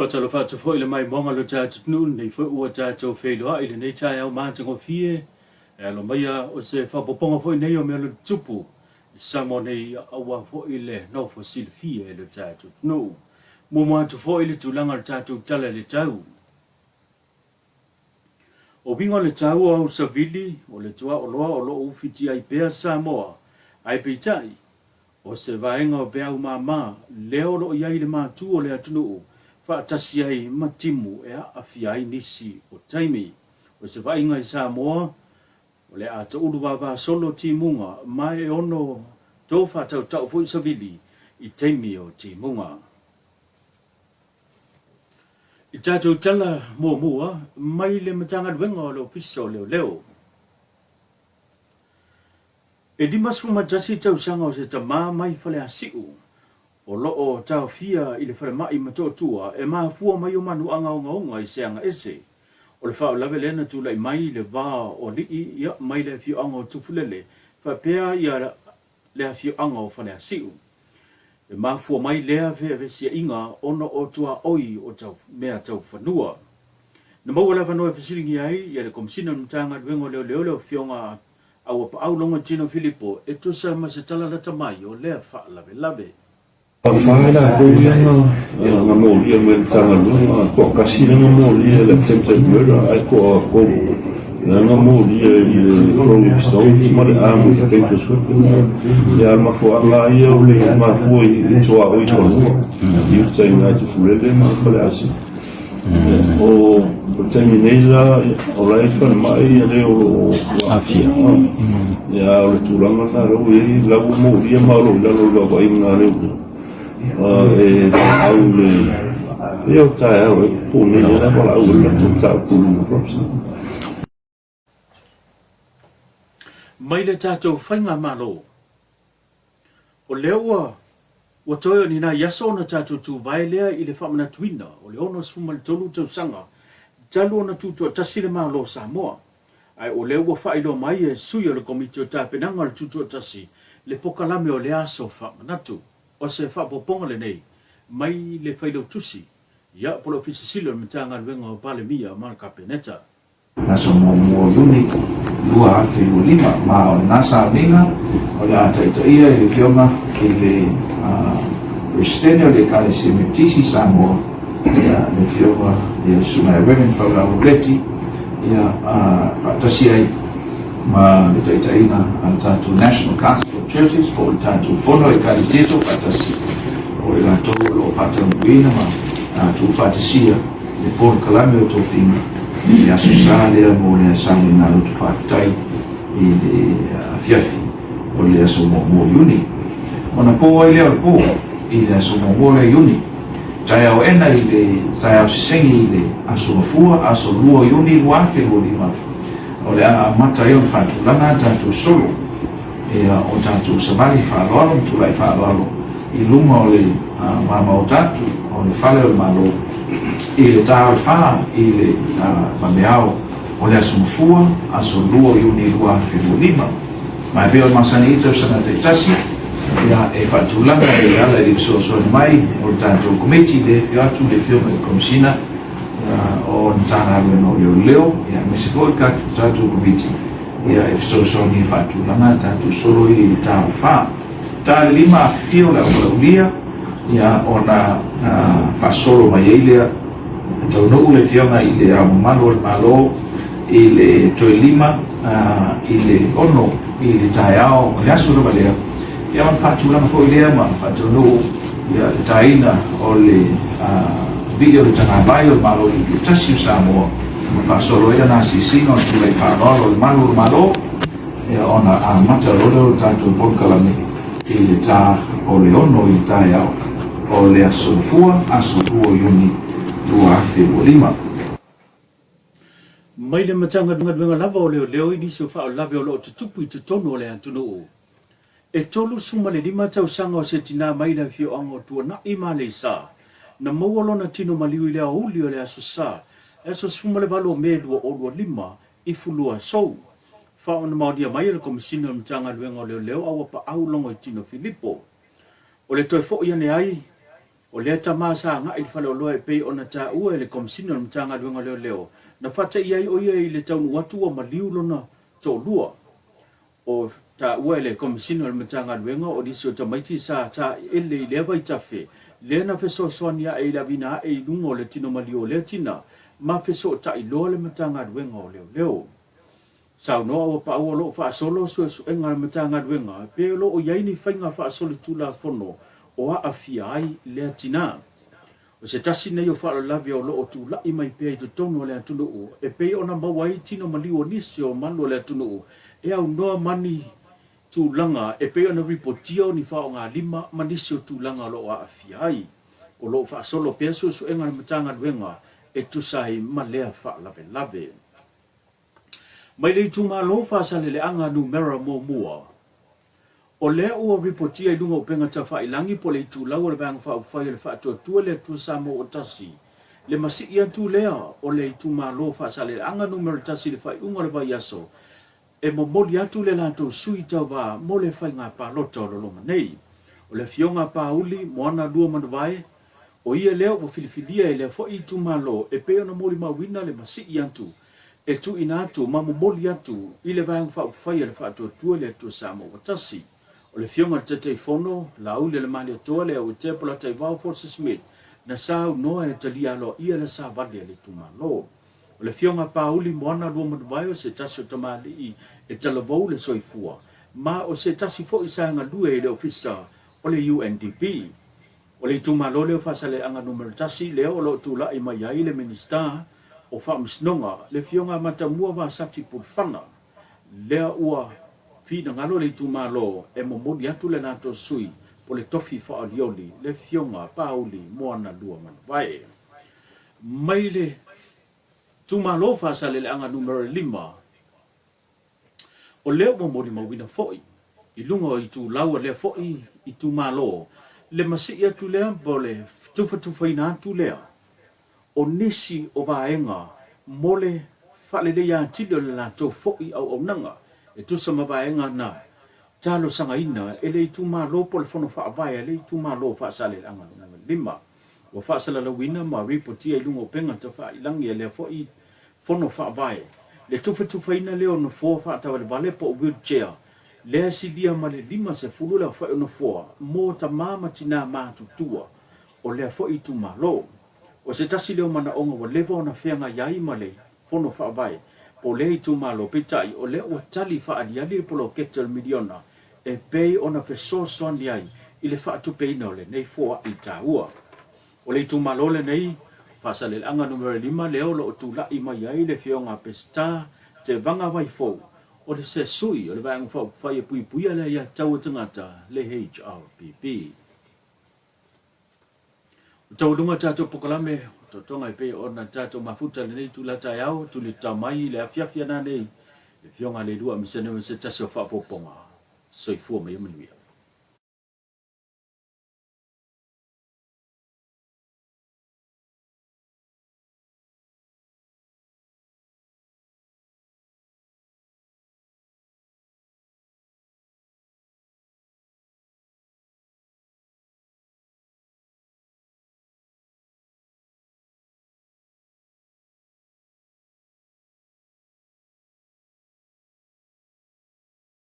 Faatalofa atu foi i le maimoaga o lo tatou atunuu, lenei foi ua tatou feiloai i lenei taeao matagofie. E alo maia o se faaopoopoga foi nei o mea o lo o tutupu i Samoa nei aua foi le nofo silafia e lo tatou atunuu. Muamua atu foi le tulaga o le tatou tala i le tau. O uiga o le tau o au savili o le tuaoloa o lo o ufitia ai pea Samoa, ae peitai, o se vaega o peau mama lea o lo o i ai le matu o le atunuu faatasi ai ma timu e aafia ai nisi o taimi. O se vaaiga i Samoa, o le a toulu vavasolo timuga ma e ono to faatautau foi savili i taimi o timuga. I tatou tala muamua mai le Matagaluega o le Ofisa o Leoleo. E 51 tausaga o se tama mai Faleasiu o lo o taofia i le falemai Motootua e mafua mai o manuaga ogaoga i se aga ese. O le faalavelave lea na tulai mai i le va o alii ia mai le afioaga o Tufulele faapea ia le afioaga o Faleasiu. E mafua mai lea feavesiaiga ona o tuaoi o tau mea tau fanua. Na maua le avanoa e fesiligia ai ia le Komesina o le Matagaluega o Leoleo le Afioga Auapaau Logotino Filipo e tusa ma se tala lata mai o lea faalavelave. Fa i latou ia na molia mai le Matagaluega, toatasi lea na molia i le attempted murder ae toatolu lea na molia i le throwing stones ma le arm with a dangerous weapon. Ia a o le mafuaaga lava ia o le mafua i tuaoi fanua i uta i ina i Tufulele ma Faleasiu. O le taimi nei la, o la e i le falemai ia le o lo o aafia. Ia, o le tulaga lena o lea ua i ai, la ua molia ma o lo o i lalo o le vaavaaiga a leoleo. E au le, ia o taeao ea po o nei ea la valaau ai le latou mataupu i luga o Robson. Mai le tatou Faigamalo. O lea ua ua toe o ni nai aso ona tatou tuvae lea i le faamanatuina o le 63 tausaga talu ona tutoatasi le Malo o Samoa. Ae o lea ua faailoa mai e sui o le Komiti o Tapenaga o le Tutoatasi le pokalame o lea aso faamanatu. O se faaopoopoga lenei mai le Failautusi ia po o le Ofisa Sili o le Matagaluega o Palemia ma le Kapeneta. Aso muamua o Iuni 2025, ma o lena sauniga o le a taitaia i le Afioga i le Peresetene o le Ekalesia Metotisi i Samoa, ia, le Afioga i le Susuga ia Reverend Folau Leti, ia, faatasi ai ma le taitaiga a le tatou National Council of Churches po o le tatou Fono a Ekalesia Soofaatasi, o i latou o lo o faataunuuina ma tuufaatasia le polokalame o tofiga i le Aso Sa lea mo le sauniga loto faafetai i le afiafi o le aso muamua o Iuni. Ona po ai lea o le po i le aso muamua lea o Iuni, taeao ena i le taeao sesegi i le aso Gafua, aso 2 o Iuni 2025, o le a amata ai ona faatulaga tatou solo ia o tatou savali faaaloalo ma tulai faaaloalo i luma o le mamaota atu o le fale o le Malo i le ta o le fa i le vameao o le aso Gafua, aso 2 o Iuni 2025. Ma e pei o le masani i tausaga taitasi, ia, e faatulaga e ala i le fesoasoani mai o le tatou Komiti le afio atu le Afioga i le Komesina o le Matagaluega o Leoleo, ia, aemaise foi le tatou Komiti ia, e fesoasoani e faatulaga tatou solo i le ta o le fa. Ta le lima afifio le auvalaulia, ia, ona faasolo mai ai lea. E taunuu le Afioga i Le Ao Mamalu o le Malo i le toe lima i le ono i le taeao o le aso lava lea, ia ona faatulaga foi lea ma faataunuu ia le taina o le vii o le tagavai o le Malo Tutoatasi o Samoa ma faasolo ai lana asiasiga o le tulai faaaloalo o le Malu o le Malo, ia ona amata loa lea o le tatou polokalame i le ta o le ono i le taeao o le aso Gafua, aso 2 o Iuni 2025. Mai le Matagaluega lava o Leoleo i nisi o faalavelave o lo o tutupu i totonu o le atunuu. E 35 tausaga o se tinā mai le afioaga o Tuanai ma Aleisa na maua lona tino maliu i le aoauli o le Aso Sa, aso 18 o Me 2025 i Fuluasou. Faaonamaonia mai e le Komesina o le Matagaluega o Leoleo Auapaau Logoitino Filipo. O le toe foi ane ai. O lea tama sa agai i le faleoloa e pei ona taua e le Komesina o le Matagaluega o Leoleo, na faateia ai o ia i le taunuu atu ua maliu lona toalua. O taua e le Komesina o le Matagaluega o nisi o tamaiti sa taele i lea vaitafe, lea na fesoasoani ae i le avina ae i luga o le tino maliu o lea tina ma fesootai loa le Matagaluega o Leoleo. Saunoa ua pau o lo o faasolo suesuega a le Matagaluega pe o lo o i ai ni faiga faasolitulafono o aafia ai lea tina. O se tasi nei o faalavelave o lo o tulai mai pea i totonu o le atunuu e pei ona maua ai tino maliu o nisi o malu o le atunuu e aunoa ma ni tulaga e pei ona ripotia o ni faogalima ma nisi o tulaga o lo o aafia ai. O lo o faasolo pea suesuega a le Matagaluega e tusa ai ma lea faalavelave. Mai le itumalo Faasaleleaga Numera Muamua. O lea ua ripotia i luga o upega tafailangi po o le itulau o le Vaega Faaupufai o le Faatuatua le Atua Samoa ua Tasi, le masii atu lea o le itumalo Faasaleleaga Numera Tasi i le faaiuga o le vaiaso e momoli atu le latou sui tauva mo le faiga palota o loloma nei. O le Afioga a Pauli Moana Luamanuvai, O ia lea ua filifilia e lea foi itumalo e pei ona molimauina le masii atu e tuuina atu ma momoli atu i le Vaega Faaupufai a le Faatuatua i le Atua Samoa ua Tasi. O le Afioga i le Taitaifono, Laaulialemalietoa Leauetea Polataivao Fosi Smith na saunoa e talia aloaia le savali a le itumalo. O le Afioga a Pauli Moana Luamanuvae o se tasi o tamalii e talavou le soifua ma o se tasi foi sa galue i le Ofisa o le UNDP. O le itumalo lea o Faasaleleaga Numera 1 lea o lo o tulai mai ai le Minisita o Faamasinoga, le Afioga Matamua Vasati Pulufana, lea ua finagalo le itumalo e momoli atu le latou sui po le tofi faaolioli, le Afioga Pauli Moanalua Manuvae. Mai le itumalo o Faasaleleaga Numera 5, O lea ua molimauina foi i luga o itulau a lea foi itumalo le masii atu lea po o le tufatufaina atu lea o nisi o vaega mo le faaleleia atili o le latou foi auaunaga e tusa ma vaega na talosagaina e le itumalo po o le Fono Faavae a le itumalo o Faasaleleaga Lona 5. Ua faasalalauina ma ripotia i luga o upega tafailangi a lea foi Fono Faavae, le tufatufaina lea o nofoa faatavalevale po o wheelchair, lea e silia ma le 50 le aofai o nofoa mo tama ma tinā matutua o lea foi itumalo. O se tasi lea o manaoga ua leva ona feagai ai ma le Fono Faavae po o lea itumalo, peitai o lea ua tali faaaliali le poloketi o le miliona e pei ona fesoasoani ai i le faatupeina o lenei foai taua. O le itumalo lenei, Faasaleleaga Numera 5, lea o lo o tulai mai ai le Afioga a Peseta Tevaga Vaifou, o le se sui o le Vaega Faaupufai e Puipuia le Aiatatau a Tagata, le HRPP. Ua taualuga tatou polokalame o totoga e pei ona tatou mafuta i lenei itula taeao, tuli tatao mai i le afiafi ana nei, le Afioga a Leilua Amisene ma se tasi o faaopoopoga. Soifua ma ia manuia.